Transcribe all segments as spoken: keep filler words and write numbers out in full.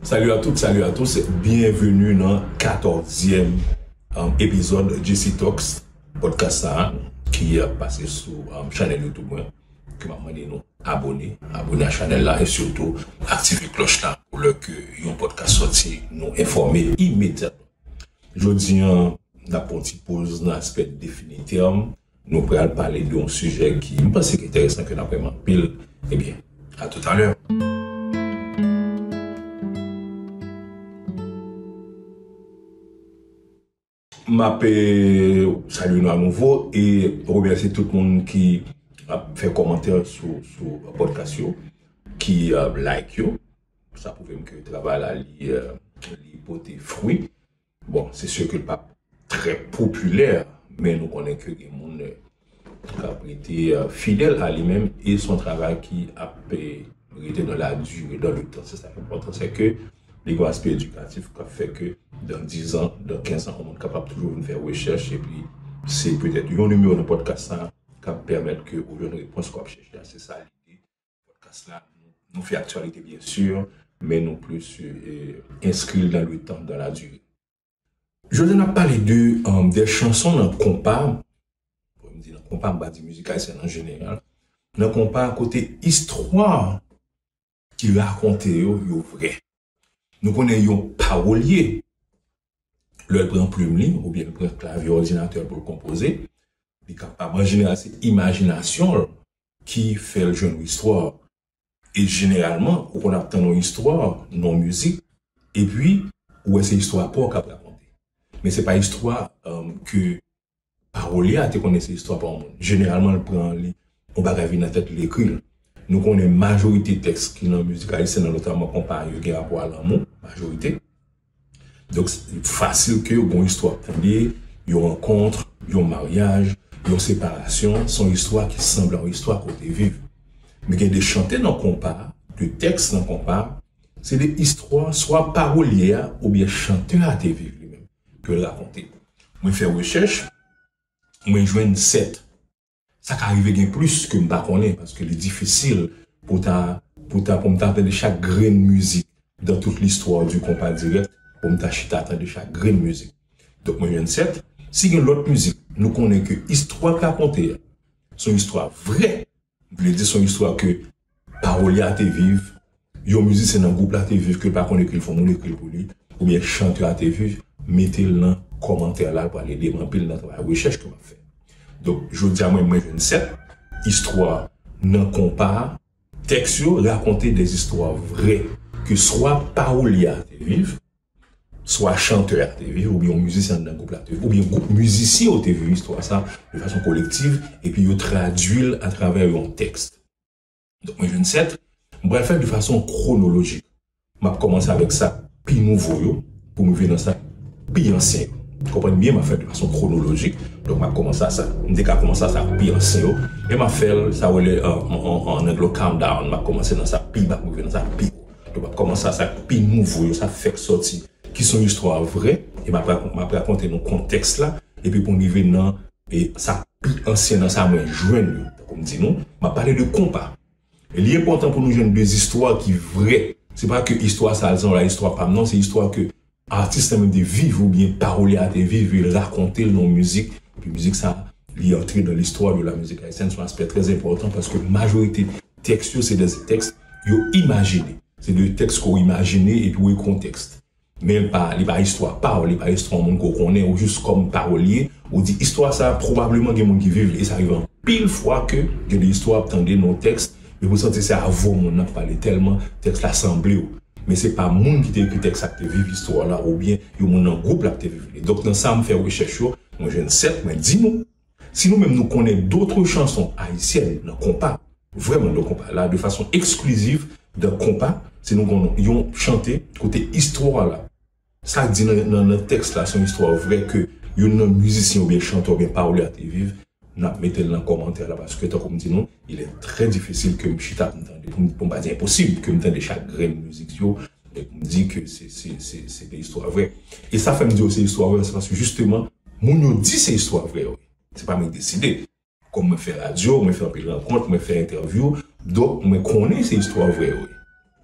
Salut à toutes, salut à tous, bienvenue dans quatorzième um, épisode J C Talks, podcast sa ki ap pase sou um, chanèl YouTube mwen, ke m ap mande nou abone, abone a chanèl la e sitou aktive klòch la pou lè ke yon podcast sòti nou enfòme imedyatman. Jodi an, n ap pran ti poz nan aspè defini tèm. Nou pral pale de yon sijè ki m panse ki enteresan, ke n ap renmen anpil. Ebyen, a toutalè. M ap eh, salye nou anouvo e remèsye tout moun ki ap fè kòmantè sou, sou podcast yo, ki uh, like yo. Sa pwouve m ke travay la li, uh, li pote fwi. Bon, se si ke l p ap trè popilè, men nou konnen ke gen moun k ap rete fidèl a li menm e se yon travay ki ap rete dans la durée, dans le temps. Se sa ki enpòtan, se ke li gen yon aspè edikatif k ap fè ke dans dix ans, dans quinze ans, yon moun kapab toujou vin fè rechèch epi se petèt yon nimewo nan podcast sa k ap pèmèt ke ou jwenn repons ke w ap chèche a. Se sa lide podcast la. Nou fè aktyalite, byen si, men nou plis eh, enskri l dans le temps, dans la durée. Jodi a n ap pale de um, de chanson nan konpa. Pou m di nan konpa, m pa di mizik ayisyèn an jeneral. Nan konpa kote istwa ki rakonte yo, yo vrè. Nou konnen yon pawolye, lè l pran plim li, oubyen l pran klavye òdinatè l pou l konpoze, li kapab, an jeneral, se imajinasyon l ki fè l jwenn yon istwa. E jeneralman, ou konn ap tann yon istwa nan yon mizik, epi ou wè se istwa pa w k ap rakonte. Men se pa istwa um, ke pawolye a te konnen se istwa pa yon moun. Jeneralman, l pran li, yon bagay vin nan tèt li, li ekri l. Nou konnen majorite tèks ki nan mizik ayisyèn nan, notaman konpa, yo gen rapò a lanmou, majorite. Donk, fasil ke yon istwa pou li, yon rankont, yon maryaj, yon separasyon, se yon istwa ki sanble a yon istwa ke w te viv. Men gen de chante nan konpa, de tèks nan konpa, se de istwa swa pawolye a oubyen chantè a te viv li menm, ke l rakonte. Mwen fè rechèch, mwen jwenn sèt. Sa ka rive gen plis ke m pa konnen, paske li difisil pou ta, pou ta, pou m ta tande chak grenn mizik dans toute l'histoire du compas direct, pou m ta chita tande chak grenn mizik. Donk mwen jwenn sèt. Si gen lòt mizik, nou konnen ke istwa k rakonte a, se yon istwa vrè. M vle di se yon istwa ke pawolye a te viv, yon mizisyen nan gwoup la te viv ke l pa konnen ke l fè yon moun ekri l pou li, oubyen chantè a te viv, mete l nan kòmantè la, l pral ede m anpil nan travay rechèch ke m ap fè. Donk, jodi a mwen, mwen jwenn sèt istwa nan konpa, tèks yo rakonte de istwa vrè ke swa pawolye a te viv, swa chantè a te viv, oubyen yon mizisyen anndan gwoup la te viv, oubyen gwoup mizisyen yo te viv istwa sa de fason kolektiv, epi yo tradui l atravè yon tèks. Donk, mwen jwenn sèt, m pral fè l de fason kwonolojik. M ap kòmanse avèk sa pi nouvo yo, pou m rive nan sa pi ansyen yo. Konprann byen, m ap fè l de fason kwonolojik. Donk, m ap kòmanse a sa. M te ka kòmanse a sa pi ansyen yo, men m ap fè l, sa w rele, an, an, an, an angle, countdown. M ap kòmanse nan sa pi ba pou m rive nan sa pi wo. Donk, m ap kòmanse a sa pi nouvo yo, sa fèk sòti, ki se yon istwa vrè, e m ap rakon-, m ap rakonte nou kontèks la, epi pou n rive nan, e sa pi ansyen nan sa mwen jwenn yo. Tankou m di nou, m ap pale de konpa. E li enpòtan pou nou jwenn de istwa ki vrè. Se pa ke istwa sa a, se yon istwa pa m, non, se istwa ke atis la menm te viv oubyen pawolye a te viv, e l rakonte l nan yon mizik, epi mizik sa a, li antre dans l'histoire de la musique haïtienne, se yon aspè trè enpòtan, paske majorite tèks yo, se de tèks yo imajine. Se de tèks ke w imajine epi w ekri yon tèks. Men li pa, li pa istwa pa w, li pa istwa yon moun ke w konnen, ou jis kòm pawolye, ou di istwa sa a, pwobableman gen moun ki viv li, e sa rive anpil fwa ke gen de istwa w ap tande nan yon tèks, men pou w santi se avè w moun nan ap pale, tèlman tèks la sanble w. Men se pa moun ki te ekri tèks la ki te viv istwa la, oubyen yon moun nan gwoup la ki te viv li. Donk, nan sa m fè rechèch yo, mwen jwenn sèt, mwen di nou, si nou menm nou konnen d'autres chansons haïtiennes nan konpa, vrèman nan konpa la, de fason ekspliziv nan konpa, si nou konnen yon chante kote istwa la, sa k di nan, nan, nan tèks la, se yon istwa vrè ke youn nan mizisyen oubyen chantè oubyen pawolye a te viv, n ap mete l nan kòmantè la, paske tankou m di nou, il est très difficile ke m chita pou m tande, pou m, pou m pa di enposib, ke m tande chak grenn mizik yo, e pou m di ke se, se, se, se de istwa vrè. E sa fè m di yo se istwa vrè, se paske jisteman, moun yo di se istwa vrè yo ye. Se pa mwen ki deside. Kòm mwen fè radyo, mwen fè anpil rankont, mwen fè entèvyou, donk mwen konnen se istwa vrè yo ye.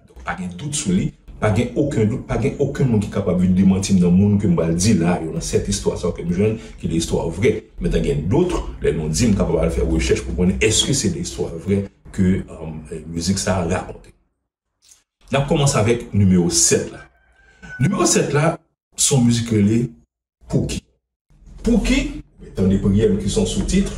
Donk pa gen dout sou li, Pa gen okenn dout, pa gen okenn moun ki kapab vin demanti m nan moun ke m pral di la yo, nan sèt istwa sa yo ke m jwenn, ki de istwa vrè. Men gen dòt, lè nou di, m kapab al fè rechèch pou konnen èske se de istwa vrè ke um, mizik sa a rakonte. N ap kòmanse avèk nimewo sèt la. Nimewo sèt la, se yon mizik rele Pouki. Pouki, tande priyè m ki se yon soutit,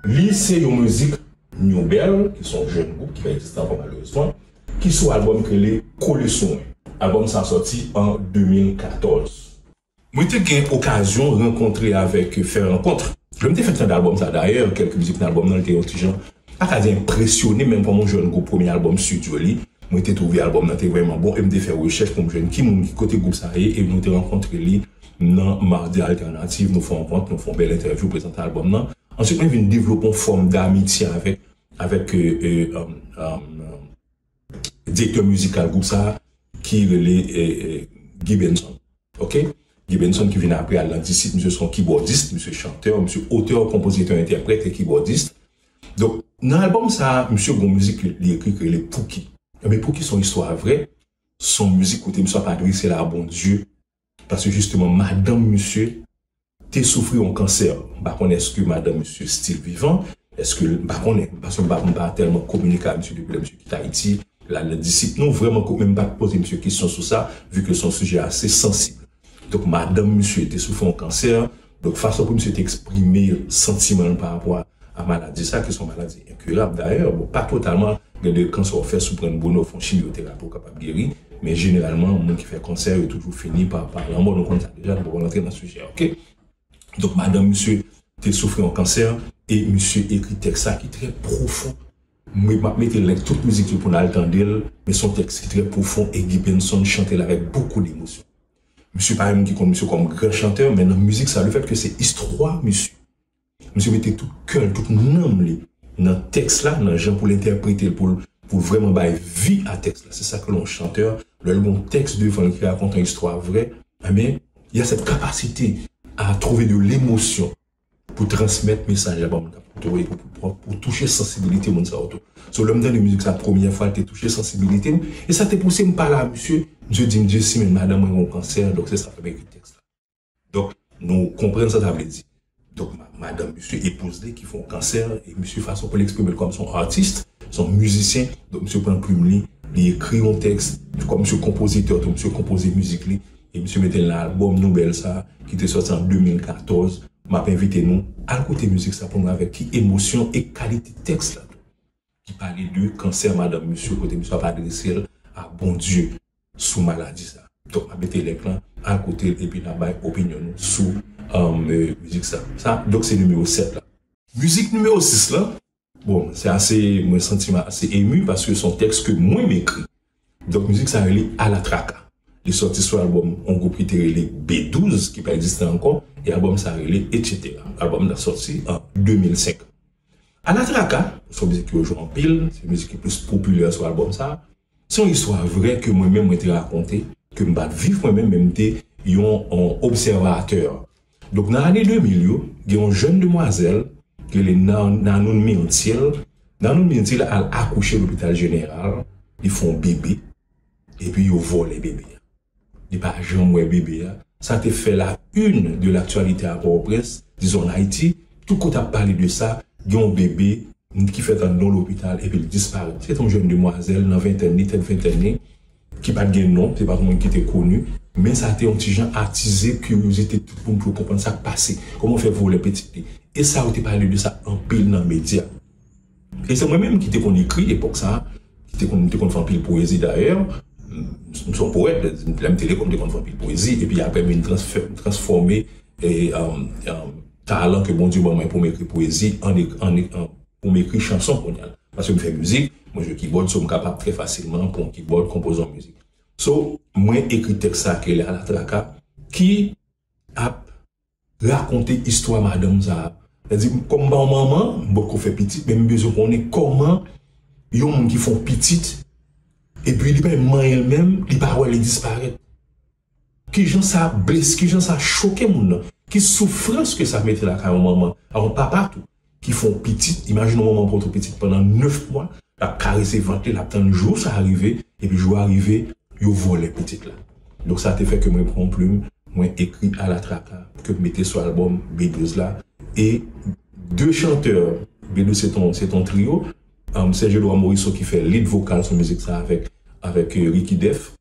li se yon mizik New Bell, ki se yon jèn gwoup ki pa egziste ankò malerezman, ki sou albòm ki rele Kole Sou Mwen. Albòm sa sòti an de mil katòz. Mwen te gen okazyon rankontre avèk Fè Rankont. Lè m te fèk tande albòm sa, dayè, kèlke mizik nan albòm nan, li te yon ti jan, pa ka di enpresyone, men kòm yon jèn gwoup, premye albòm estidyo li, mwen te twouve albòm nan te vrèman bon, e m te fè rechèch pou m jwenn ki moun, ki kote gwoup sa ye, e nou te rankontre li nan Mardi Alternative, nou fè yon rankont, nou fè yon bèl entèvyou, prezante albòm nan. Answit, mwen vin devlope yon fòm damitye avèk, avèk euh, euh, um, um, direktè mizikal gwoup sa, ki rele euh, euh, Guy Benson. Ok? Guy Benson ki vin apre al nan Disip, misye se yon kibòdis, misye chantè, misye otè, konpozitè, entèprèt e kibòdis. Donk, nan albòm sa, misye gon mizik li ekri ki rele Pouki. Ebyen, Pouki se yon istwa vrè, se yon mizik kote misye ap adrese l a Bondye, paske jisteman, madanm misye te soufri yon kansè. M pa konnen èske madanm misye still vivan, èske, m pa konnen, paske m pa, m pa tèlman kominike ak misye depi lè misye kite Ayiti, l al nan Disip, nou vrèman, men m pa t poze misye kesyon sou sa, vi ke se yon sijè ase sansib. Donk, madanm misye te soufri yon kansè, donk, fason pou misye te eksprime santiman l pa rapò a, a maladi sa, ki se yon maladi enkirab dayè, bon, pa totalman, gen de kansè w fè si w pran Bruno, w fè yon chimyoterapi, w kapab geri, men jeneralman, moun ki fè kansè, yo toujou fini pa, pa lanmò, nou konn sa deja, nou pa pral rantre nan sijè, ok? Donk, madanm misye te soufri yon kansè e misye ekri tèks sa ki trè pwofon. Mwen, m ap mete link tout mizik yo pou n al tande l, men se yon tèks ki trè pwofon e Guy Benson chante l avèk bokou demosyon. Misye pa yon moun ki konn misye kòm gran chantè, men nan mizik sa, lefèt ke se istwa misye, misye mete tout kè l, tout nanm li nan tèks la, nan jan pou l entèprete l, pou l, pou l vrèman bay vi a tèks la. Se sa ke yon chantè, lè l gon tèks devan l ki rakonte yon istwa vrè, ebyen, il a cette capacité à trouver de l'émotion pou transmèt mesaj la ba moun k ap koute w e pou, pou, pou, pou touche sansibilite moun sa yo tou. So, lè m tande mizik sa premyè fwa, l te touche sansibilite m, e sa te pouse m pale a misye, misye di m, Jessy, men madanm mwen gen yon kansè, donk se sa fè m ekri tèks la. Donk, nou konprann sa sa vle di. Donk, ma, madanm misye, epouz li ki fè yon kansè, e misye fason pou l eksprime l kòm se yon atis, se yon mizisyen, donk misye pran plim li, li ekri yon tèks, kòm misye konpozitè tou, misye konpoze mizik li, e misye mete l nan albòm nouvèl sa, ki te sòti an de mil katòz. M ap envite nou al koute mizik sa pou nou avèk ki emosyon e kalite tèks la tou, ki pale de kansè madanm misye, kote misye ap adrese l a Bondye sou maladi sa. Donk, m ap mete link lan, al koute l, epi n a bay opinyon nou sou um, euh, mizik sa. Sa, donk, se nimewo sèt la. Mizik nimewo sis la, bon, se ase, mwen santi m ase emu paske se yon tèks ke mwen m ekri. Donk, mizik sa rele Alatraka. Li sòti sou albòm yon gwoup ki te rele B douz, ki pa egziste ankò, e albòm sa rele Etcetera. Albòm nan sòti an de mil senk. Alatraka, se yon mizik ki yo jwe anpil, se mizik ki plis popilè sou albòm sa. Se yon istwa vrè ke mwen menm mwen te rakonte, ke m pa t viv mwen menm, men m te yon, yon obsèvatè. Donk, nan ane de mil yo, gen yon jèn demwazèl, ki rele Nan-, Nanoun Mirtyl. Nanoun Mirtyl al akouche lopital jeneral, li fè yon bebe, epi yo vòlè bebe a. Li pa janm wè bebe a. Sa te fè la une de l'actualité à Port-au-Prince, dizon an Ayiti, tout kote ap pale de sa, gen yon bebe ki fèt anndan lopital epi l disparèt. Se te yon jèn demwazèl nan ventèn li, tèt ventèn li, ki pa t gen non, se pa t yon moun ki te koni, men sa te yon ti jan atize kiryozite tout moun pou yo konprann sa k pase, kòman yo fè vòlè pitit li. E sa yo te pale de sa anpil nan medya. E se mwen menm ki te konn ekri epòk sa, ki te konn, te konn fè anpil pwezi dayè. M se yon powèt, lè m te lekòl, m te konn fè anpil pwezi, epi apre m vin transfè-, transfòme e, um, um, talan ke Bondye ban mwen pou m ekri pwezi, an, an, an, pou m ekri chanson kounye a. Paske m fè mizik, mwen jwe kibòd, so m kapab trè fasilman pran yon kibòd, konpoze yon mizik. So, mwen ekri tèks sa ki rele Alatraka, ki ap rakonte istwa madanm sa a. Sa di, kòm m pa yon manman, m potko fè pitit, men m bezwen konnen kòman yon moun ki fè yon pitit, epi li pa manyen l menm, li pa wè l, li disparèt. Kijan sa bles-, kijan sa choke moun nan? Ki soufrans ke sa mete lakay yon manman, a yon papa tou, ki fè yon pitit? Imajine yon manman pòte yon pitit pandan nèf mwa, l ap karese vant li, l ap tann jou sa rive, epi jou a rive, yo vòlè pitit la. Donk sa te fè ke mwen pran yon plim, mwen ekri Alatraka, ke m mete sou albòm B douz la. E de chantè, B douz se ton, se ton trio, um, Serge Edouard Morisseau ki fè lead vokal sou mizik sa avèk, avèk euh, Ricky Def,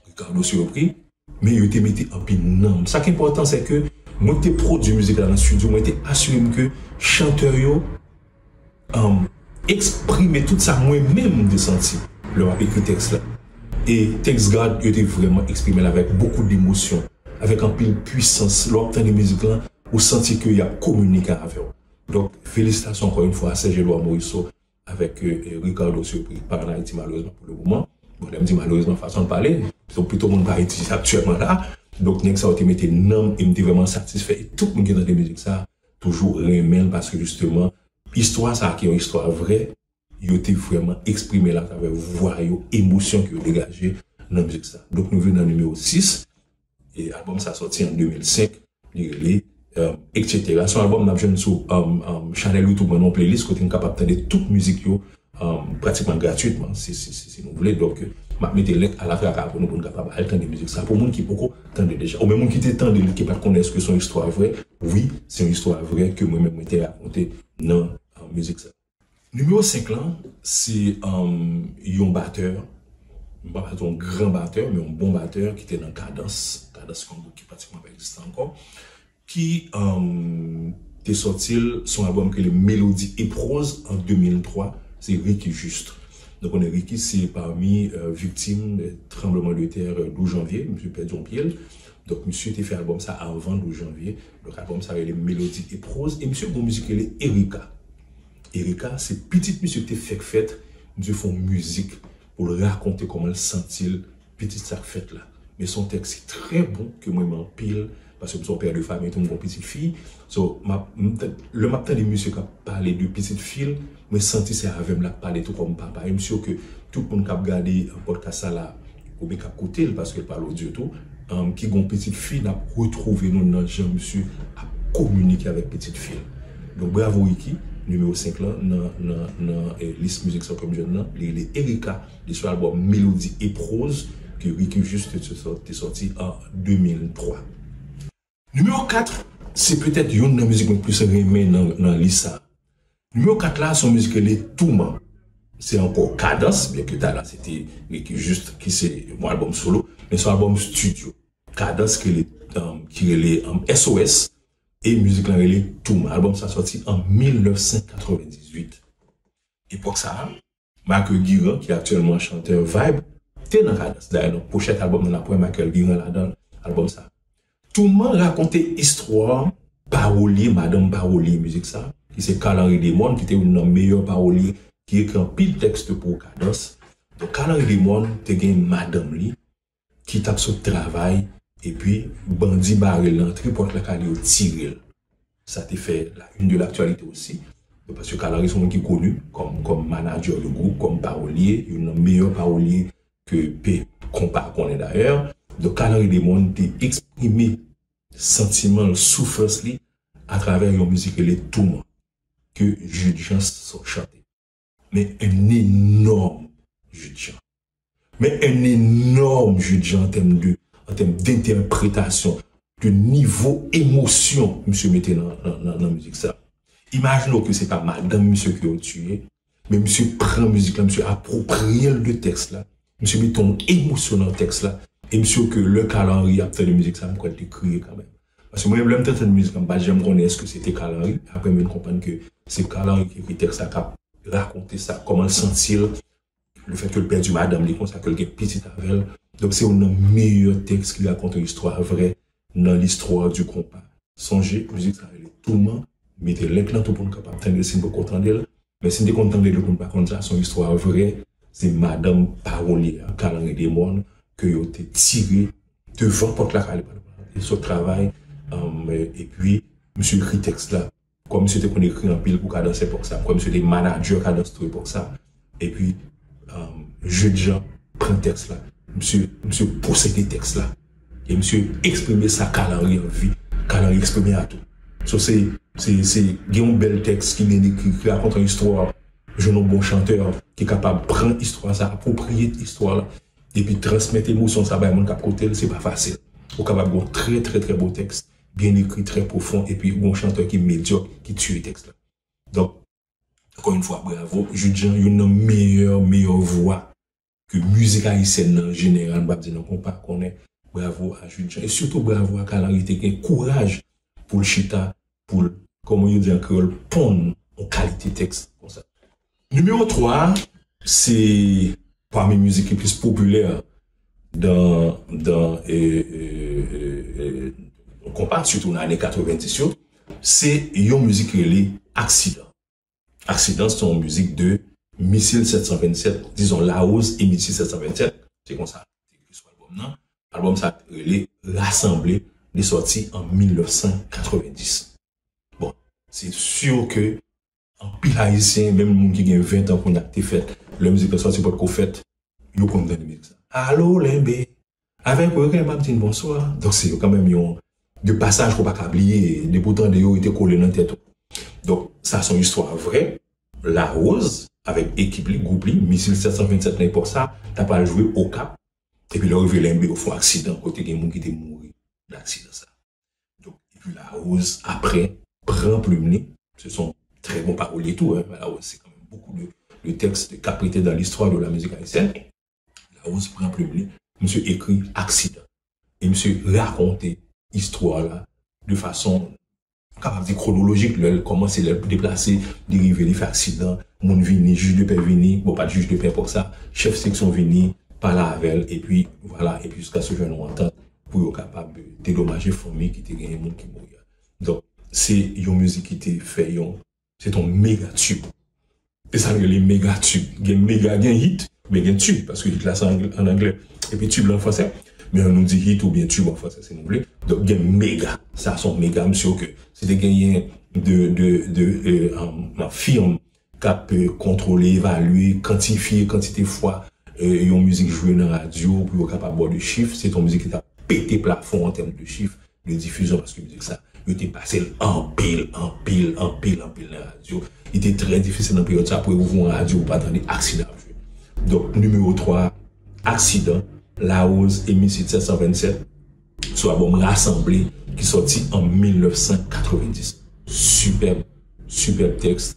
Ricardo Surpris, men yo te mete anpil nanm. Sa ki enpòtan, se ke mwen te pwodui mizik la nan estidyo, mwen te asire m ke chantè yo um, eksprime tout sa mwen menm m te santi lè m ap ekri tèks la. E tèks Gad yo te vrèman eksprime l avèk bokou demosyon, avèk anpil pwisans. Lè w ap tande mizik lan, ou santi ke y ap kominike avè w. Donk, felisitasyon ankò yon fwa a Serge Edouard Morisseau avèk euh, euh, Ricardo Surpris ki pa ann Ayiti malerezman pou le moman. Bon, lè m di malerezman, fason l pale, se plito moun pa Ayiti aktyèlman la. Donk, nèg sa yo te mete nanm e m te vrèman satisfè. E tout moun ki tande mizik sa, toujou renmen l paske jisteman, istwa sa ki yon istwa vrè, yo te vrèman eksprime l atravè vwa yo, emosyon ke yo degaje nan mizik sa. Donk, nou vin nan nimewo sis, e albòm sa sòti an de mil senk, li rele, um, etsetera. Se yon albòm n ap jwenn sou um, um, chanèl YouTube mwen, nan yon playlist kote n kapab tande tout mizik yo um, pratikman gratitman, si, si, si, si nou vle. Donk, m ap mete link Alatraka pou nou, pou nou kapab al tande mizik sa. Pou moun ki poko tande deja, ou menm moun ki te tande li, ki pa t konnen èske se yon istwa vrè, wi, se yon istwa vrè ke mwen menm mwen te rakonte nan uh, mizik sa. Nimewo senk lan, se um, yon batè, m pa pral di yon gran batè, men yon bon batè ki te nan Kadans. Kadans se yon gwoup ki pratikman pa egziste ankò. Ki um, te sòti l, se yon albòm ki rele Melodi e Pwoz an de mil twa, se Ricky Juste. Nou konnen Ricky se pami euh, viktim euh, tranbleman de tè euh, douz janvye, misye pèdi yon pye l. Donk, misye te fè albòm sa avan douz janvye. Donk, albòm sa rele Melodi e Pwoz. E misye gen yon mizik ki rele Erika. Erika, se pitit misye ki te fèk fèt. Misye fè yon mizik pou l rakonte kòman l santi l, pitit sa k fèt la. Men se yon tèks ki trè bon, ke mwen renmen anpil, paske m se yon pè de fanmi tou, m gen yon pitit fi. So, m ap, m t-, lè m ap tande misye k ap pale de pitit fi l, mwen santi se avè m l ap pale tou kòm papa. E m si ke tout moun k ap gade podcast sa la, oubyen k ap koute l, paske l pale odyo tou, um, ki gen yon pitit fi, n ap retwouve nou nan jan misye ap kominike avèk pitit fi l. Donk, bravo Ricky, nimewo senk lan, nan, nan, nan eh, lis mizik sa ke m jwenn nan, li rele Erika, li sou albòm Melodi e Pwoz, ke Ricky Juste te sò-, te sòti an de mil twa. Nimewo kat, se petèt youn nan mizik mwen plis renmen nan, nan lis sa. Nimewo kat la, se yon mizik rele Touman. Se ankò Kadans, byen ke talè se te Ricky Juste ki se yon albòm solo, men se yon albòm estidyo. Kadans ki rele, um, ki rele um, S O S, e mizik lan rele Touman. Albòm sa sòti an mil nèf san katrevendizuit. Epòk sa a, Michael Guirand, ki aktyèlman chantè Vibe, te nan Kadans. Dayè, nan pwochèt albòm nan, n ap wè Michael Guirand ladan albòm sa. Touman rakonte istwa pawolye, madanm pawolye mizik sa, ki se Carl Henry Demorne, ki te youn nan meyè pawolye, ki ekri anpil tèks pou Kadans. Donk, Carl Henry Demorne te gen madanm li, ki t ap sot travay, epi bandi bare l nan antre pòt lakay li, yo tire l. Sa te fè la une de l'actualité aussi. Paske Carl Henry se yon moun ki koni kòm, kòm manadjè de gwoup, kòm pawolye, youn nan meyè pawolye ke pe konpa konnen dayè. Donk, Carl Henry Demorne te eksprime santiman l, soufrans li, atravè yon mizik rele Touman, ke Jude Jean chante. Men un énorme Jude Jean. Men un énorme Jude Jean en termes de, en termes d'interprétation, de nivo emosyon misye mete nan, nan, nan, nan mizik sa. Imajine w ke se pa madanm misye ke yo tiye, men misye pran mizik la, misye apwopriye l de tèks la, misye mete yon emosyon nan tèks la, e misye ke lè Carl Henry ap tande mizik sa, m kwè l te kriye kanmenm. Paske mwen menm, lè m te tande mizik la, m pa t janm konnen èske se te Carl Henry, apre m vin konprann ke se Carl Henry ki ekri tèks la, k ap rakonte sa, kòman l santi l, lefètke l pèdi madanm li konsa, ke l gen pitit avè l. Donk, se youn nan meyè tèks ki rakonte yon istwa vrè nan l'histoire du compas. Sonje, mizik sa rele Touman, mete link lan tou pou n kapab tande l si n poko tande l. Men si n te konn tande l, pou n pa konn sa, se yon istwa vrè, se madanm pawolye a, Carl Henry Demorne, ke yo te tire devan pòt lakay li, pandan l sot travay, um, epi misye ekri tèks la. Kòm misye te konn ekri anpil pou Kadans epòk sa, kòm misye te manadjè Kadans tou epòk sa. Epi, um, Jude Jean pran tèks la. Misye, misye posede tèks la. E misye eksprime sa Carl Henry anvi Carl Henry eksprime a tou. So, se, se, se, gen yon bèl tèks ki byen ekri, ki rakonte yon istwa, jwenn yon bon chantè ki kapab pran istwa sa, apwopriye istwa la, epi transmèt emosyon sa bay moun k ap koute l, se pa fasil. Ou kapab gen yon trè, trè, trè bon tèks, byen ekri, trè pwofon, epi ou gen yon chantè ki medyòk, ki tiye tèks la. Donk, ankò yon fwa, bravo. Jude Jean, youn nan meyè, meyè vwa ke mizik ayisyèn nan, an jeneral, m p ap di nan konpa, konnen. Bravo a Jude Jean. E sitou bravo a Carl Henry, te gen kouraj pou l chita, pou l, kòman yo di an kreyòl, ponn yon kalite tèks konsa. Nimewo twa, se pami mizik ki plis popilè dan, dan, e, e, e, e, konpa, sitou nan ane katrevenndis yo, se yon mizik ki rele Aksidan. Aksidan, se yon mizik de Missile sèt san vennsèt, dizon, Larose et Missile sèt san vennsèt, se konsa te ekri sou albòm nan. Albòm sa rele Rasanble, li sòti an mil nèf san katrevenndis. Bon, se si ke anpil Ayisyen, menm moun ki gen ven tan kounye a, te fèt, lè mizik la sòti potko fèt, yo konn tande mizik sa. Alo, Lenbe, avèk ou, yo gen m ap di n bonswa. Donk, se yo kanmenm yon de pasaj ke w pa ka bliye, depi w tande yo, rete kole nan tèt ou. Donk, sa se yon istwa vrè, Larose, avèk ekip li, gwoup li, Missile sèt san vennsèt nan epòk sa, t ap al jwe Okap, epi lè yo rive Lenbe, yo fè yon aksidan, kote gen moun ki te mouri nan aksidan sa. Donk, epi Larose, apre, pran plim li, se yon trè bon pawolye tou, hein, Larose, se kanmenm beaucoup de, de textes k ap rete dans l'histoire de la musique haïtienne. Larose pran plim li, misye ekri Aksidan. E misye rakonte istwa la de fason, m kapab di, kwonolojik, lè l kòmanse, lè l deplase, li rive, li fè aksidan, moun vini, jij de pè vini, bon, pa t jij de pè epòk sa, chèf seksyon vini, pale avè l, epi, vwala, epi jiskaske yo jwenn yon antant pou yo kapab dedomaje fanmi ki te genyen moun ki mouri a. Donk, se yon mizik ki te fè yon, se te yon mega tube. E sa n rele mega tube. Gen mega, gen hit, men gen tube, paske hit la se an, an anglè. Epi tube la an fransè, men nou di hit oubyen tube an fransè, si nou vle. Donk, gen mega. Sa se yon mega, misye, ke si te genyen de, de, de, e, um, firm k ap, e, kontwole, evalye, kantifye kantite fwa, e, yon mizik jwe nan radyo pou yo kapab ba w de chif, se te yon mizik ki t ap pete plafon an tèm de chif de difizyon, paske mizik sa, yo te pase l anpil, anpil, anpil, anpil nan radyo. Li te trè difisil nan peryòd sa pou w ouvri yon radyo pou w pa tande Aksidan ap jwe. Donk, nimewo twa, Aksidan, Larose et Missile sèt san vennsèt, sou albòm Rasanble, ki sòti an mil nèf san katrevenndis. Sipèb, sipèb tèks,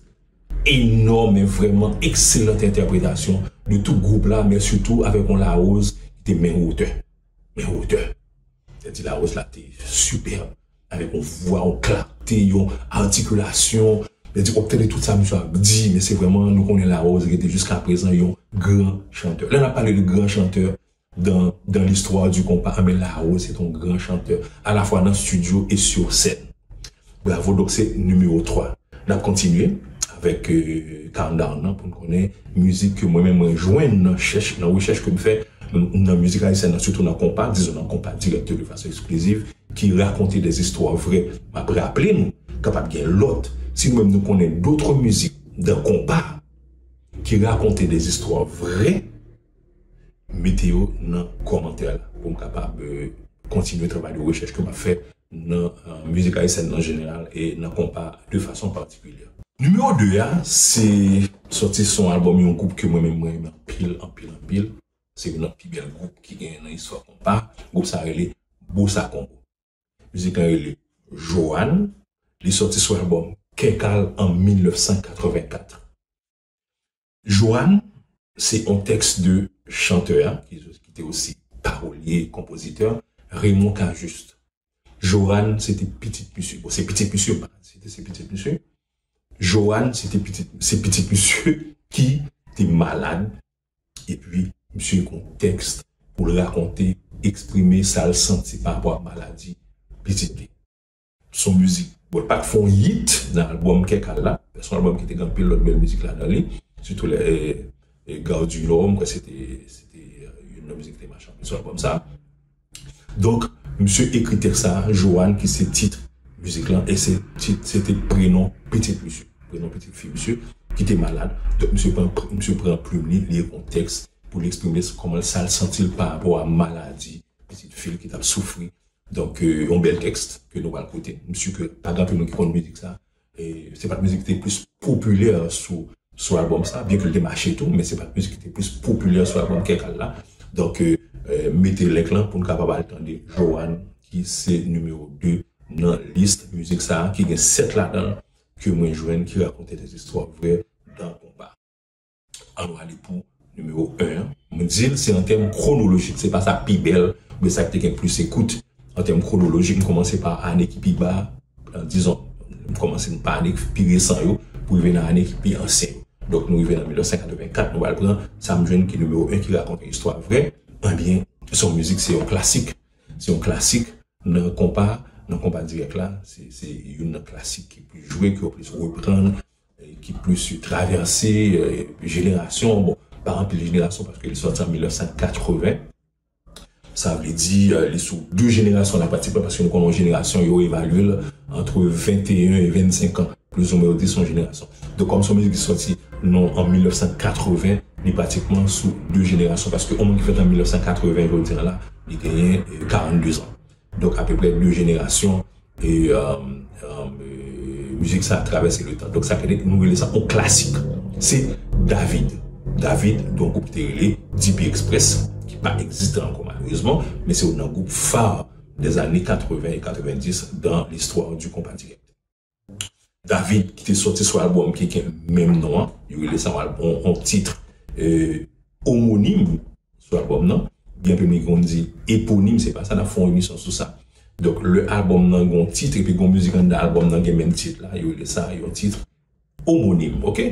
enòm, men vrèman ekselan entèpretasyon de tout gwoup la, men sitou avèk yon Larose ki te men wotè. Men wotè. Sètadi Larose la te sipèb, avèk yon vwa, yon klate, yon atikilasyon. Sètadi w ap tande tout sa misye ap di, men se vrèman, nou konnen Larose rete jiska prezan yon gran chantè. Lè n ap pale de gran chantè, dans, dans l'histoire du compas, anben Larose se te yon gran chantè, alafwa nan estidyo e sur scène. Bravo, donk se nimewo twa. N ap kontinye avèk, e, countdown nan pou n konnen mizik ke mwen menm mwen jwenn nan chèch, nan rechèch ke m fè nan mizik ayisyèn nan, sitou nan konpa, dizon nan konpa dirèk de fason ekspliziv, ki rakonte de zistwa vrè. M ap raple nou, kapab gen lòt. Si nou menm nou konnen dòt mizik dan konpa ki rakonte de zistwa vrè, mete yo nan kòmantè la pou m kapab, e, kontinye travay de rechèch ke m ap fè nan, e, mizik ayisyèn an jeneral e nan konpa de fason patikilyè. Nimewo de a, se sòti sou yon albòm yon gwoup ke mwen menm mwen renmen anpil, anpil, anpil. Se youn nan pi bèl gwoup ki genyen nan istwa konpa. Gwoup sa rele Bossa Congo. Mizik la rele Joanne. Li sòti sou albòm Kèkal an mil nèf san katrevenkat. Joanne, se yon tèks de chantè a, ki, ki te osi pawolye, konpozitè, Raymond Cajuste. Joanne, se te pitit misye. Bon, se pitit misye, pa, se te, se pitit misye. Joanne, se te pitit, se pitit misye ki te malad. Epi, misye gen yon tèks pou l rakonte, eksprime sa l santi pa rapò a maladi pitit li. Se yon mizik, bon, li pa t fè yon hit nan albòm Kèkal la, men se yon albòm ki te gen anpil lòt bèl mizik ladan li, sitou lè, e, e, Gare du Nord, m kwè se te, se te, e, youn nan mizik ki te mache anpil sou albòm sa. Donk, misye ekri tèks sa, Joanne, ki se tit mizik lan, e se tit, se te prenon pitit misye, prenon pitit fi misye, ki te malad. Donk, misye pran, misye pran plim li, li ekri yon tèks pou l eksprime kòman sa l santi l pa rapò a maladi pitit fi l ki t ap soufri. Donk, e, yon bèl tèks ke nou pral koute. M si ke pa gen anpil moun ki konn mizik sa. E se pa t mizik ki te plis popilè sou, sou albòm sa, byen ke l te mache tou, men se pa t mizik ki te plis popilè sou albòm Kèkal la. Donk, euh, euh, mete link lan pou n kapab al tande Joanne, ki se nimewo de nan lis mizik sa a, ki gen sèt ladan l ke mwen jwenn ki rakonte de zistwa vrè dan konpa. Ann nou ale pou nimewo en an. Mwen di l se an tèm kwonolojik, se pa sa pi bèl, men sa ki te gen plis ekout. An tèm kwonolojik, m kòmanse pa ane ki pi ba, euh, dizon, m kòmanse pa ane ki pi resan yo, pou rive nan ane ki pi ansyen yo. Donk, nou rive nan mil nèf san katrevenkat, nou pral pran sa m jwenn ki nimewo en ki rakonte istwa vrè. Ebyen, se yon mizik, se yon klasik. Se yon klasik nan konpa, nan konpa dirèk la, se, se youn nan klasik ki plis jwe, ki yo plis reprann, e ki plis travèse, e, jenerasyon, bon, pa anpil jenerasyon, paske li sòti an mil nèf san katreven. Sa vle di, e, li sou de jenerasyon la pratikman, paske nou konnen yon jenerasyon, yo evalye l ant venteyen e vennsenk an, plizoumwen yo di se yon jenerasyon. Donk, kòm se yon mizik ki sòti nan, an mil nèf san katreven, li pratikman sou de jenerasyon, paske yon moun ki fèt an mil nèf san katreven, jodi a la, li genyen, e, karannde zan. Donk, apeprè de jenerasyon, e, e, e, e, mizik sa a travèse le tan. Donk, sa fè nou rele sa yon klasik. Se David. David, de yon gwoup ki te rele D P Express, ki pa egziste ankò malerezman, men se youn nan gwoup fa dèzane katreven e katrevenndis dan listwa di konpa dirèk. David, ki te sòti sou albòm ki gen menm non an, yo rele sa yon albòm, yon tit, e, omonim sou albòm nan. Gen anpil moun ki konn di eponim, se pa sa, n ap fè yon emisyon sou sa. Donk, lè albòm nan gen yon tit, epi gen yon mizik anndan albòm nan gen menm tit la, yo rele sa yon tit omonim, oke?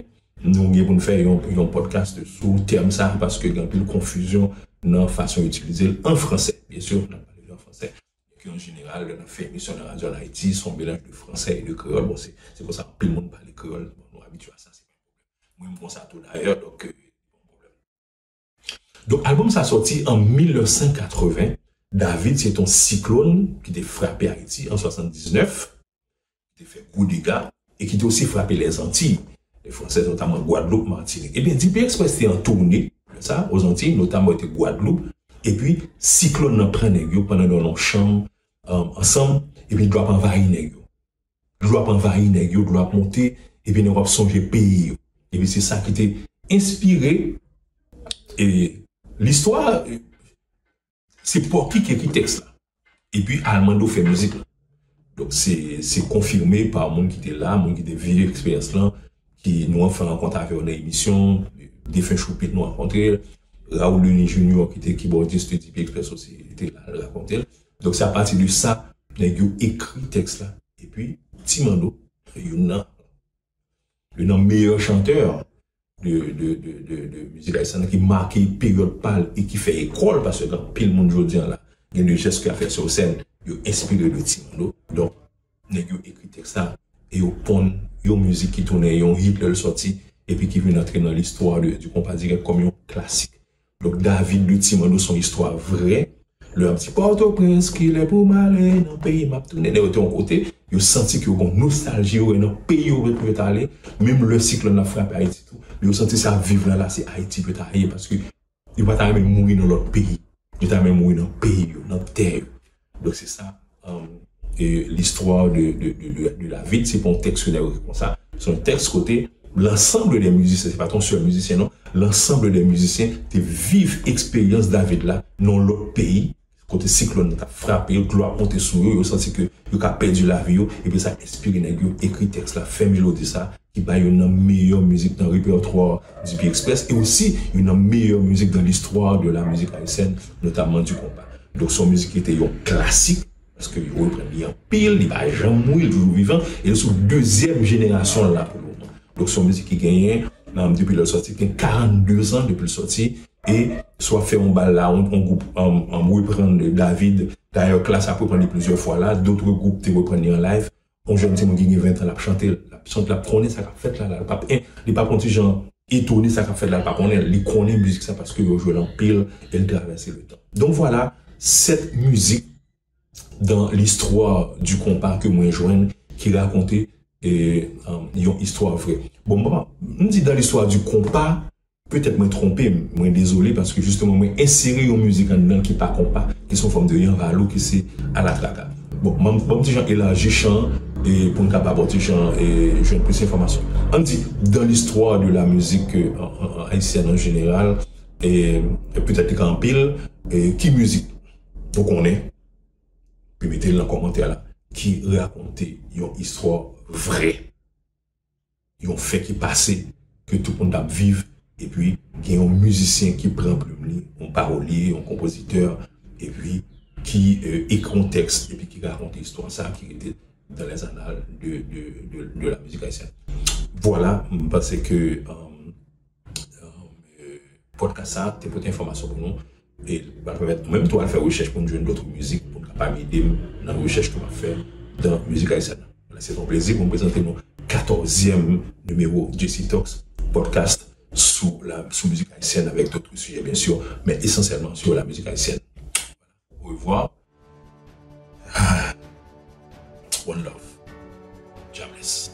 Nou gen pou n fè yon, yon podcast sou tèm sa, paske gen anpil konfizyon nan fason yo itilize l an fransè. Byen si, n ap pale de l an fransè. Ke an jeneral, lè n ap fè emisyon nan radyo an Ayiti, se yon melanj de fransè e de kreyòl. Bon, se, se konsa, anpil moun pale kreyòl. Bon, nou abitye a sa, se pa yon pwoblèm. Mwen menm konsa tou dayè, donk, euh, pa yon pwoblèm. Donk, albòm sa sòti an mil nèf san katreven. David, se te yon siklòn ki te frape Ayiti an swasanndiznèf, ki te fè gwo dega, e ki te osi frape Lèzantiy. Lè fransè, notaman Gwadloup, Matinik. Ebyen, D P Express te an toune, sa, Ozantiy, notaman te Gwadloup, epi siklòn nan pran nèg yo pandan yo nan yon chanm, um, ansanm, epi dlo ap anvayi nèg yo. Dlo ap anvayi nèg yo, dlo ap monte, epi nèg yo ap sonje peyi yo. Epi se sa ki te enspire, e, listwa, e, se Pòki ki ekri tèks la. Epi Almando fè mizik la. Donk, se, se konfime pa moun ki te la, moun ki te viv eksperyans lan, ki nou anfen rankont avè yo nan emisyon, defen Choupit nou rankontre l, Raoul Denis Junior ki te kibòdis de D P Express osi, li te la, l rakonte l. Donk, se apati de sa, nèg yo ekri tèks la. Epi, Ti Mando, youn nan, youn nan meyè chantè de, de, de, de, de mizik ayisyèn nan ki make peryòd pa l e ki fè ekòl, paske gen anpil moun jodi a la, gen de jès ke y ap fè sou sèn, yo enspire de Ti Mando. Donk, nèg yo ekri tèks la, e yo ponn yon mizik ki tounen yon hit lè l sòti, epi ki vin antre nan listwa de, di konpa dirèk kòm yon klasik. Donk, David de Ti Mando se yon istwa vrè. Lè y ap di Pòtoprens, kilè pou m ale, nan peyi m ap tounen. Nèg yo te yon kote, yo santi ke yo gen yon nostalji, yo wè nan peyi yo pou yo t ale. Menm lè siklòn nan frape Ayiti tou, men yo santi se ap viv la, la, se Ayiti pou yo ta ye, paske yo pa ta renmen mouri nan lòt peyi. Yo ta renmen mouri nan peyi yo, nan tè yo. Donk, se sa, um, e, listwa de, de, de, de, de David, se pa yon tèks ke nèg yo ekri konsa. Se yon tèks kote lansanm de mizisyen, se pa t yon sèl mizisyen, non, lansanm de mizisyen te viv eksperyans David la nan yon lòt peyi, kote siklòn nan t ap frape yo, dlo ap monte sou yo, yo santi ke yo ka pèdi lavi yo, epi sa enspire nèg yo ekri tèks la, fè melodi sa, ki bay youn nan meyè mizik nan repètwa D P Express, e osi youn nan meyè mizik dans l'histoire de la musique haïtienne, notamment du compas. Donk, se yon mizik ki te yon klasik, paske yo reprann li anpil, li pa janm mouri, li toujou vivan, e li sou dezyèm jenerasyon l la pou le moman. Donk, se yon mizik ki genyen, um, depi lè l sòti, gen karannde zan depi l sòti, e si w ap fè yon bal la, yon, yon gwoup, um, um, reprann David, dayè Klass ap reprann li plizyè fwa la, dòt gwoup te reprann li an live, yon jèn timoun ki gen ven tan, l ap chante l, l ap chante, l ap konnen sa k ap fèt la, la, l p ap, li p ap yon ti jan etone sa k ap fèt la, l pa konnen, li konnen mizik sa paske yo jwe l anpil e l travèse le tan. Donk vwala, sèt mizik dans l'histoire du compas ke mwen jwenn ki rakonte, e, um, yon istwa vrè. Bon, bon, m di dans l'histoire du compas, petèt mwen twonpe m, mwen dezole, paske jisteman mwen ensere yon mizik anndan ki pa konpa, ki se yon fòm de yanvalou, ki se alatraka. Bon, ban m, ban m ti jan elaji chan an, e pou n kapab yon ti jan, e, jwenn plis enfòmasyon. Ann di, dans l'histoire de la musique, euh, an, an, an, haïtienne en général, e, e petèt li ka anpil, e ki mizik nou konnen, epi mete l nan kòmantè la, ki rakonte yon istwa vrè, yon fè ki pase, ke tout moun t ap viv, epi gen yon mizisyen ki pran plim li, yon pawolye, yon konpozitè, epi ki, e, ekri yon tèks, epi ki rakonte istwa sa, ki rete dans les annales de, de, de, de la musique haïtienne. Vwala, m panse ke, um, um, e, podcast sa te pote enfòmasyon pou nou. E l va pèmèt nou menm tou al fè rechèch pou n jwenn dòt mizik, pou n kapab ede m nan rechèch ke m ap fè nan mizik ayisyèn nan. Vwala, se yon plezi pou m prezante nou katòzyèm nimewo J C Talks, podcast sou la, sou mizik ayisyèn avèk dòt sijè, byen si, men esansyèlman sou la mizik ayisyèn. Au revoir. One love. God bless.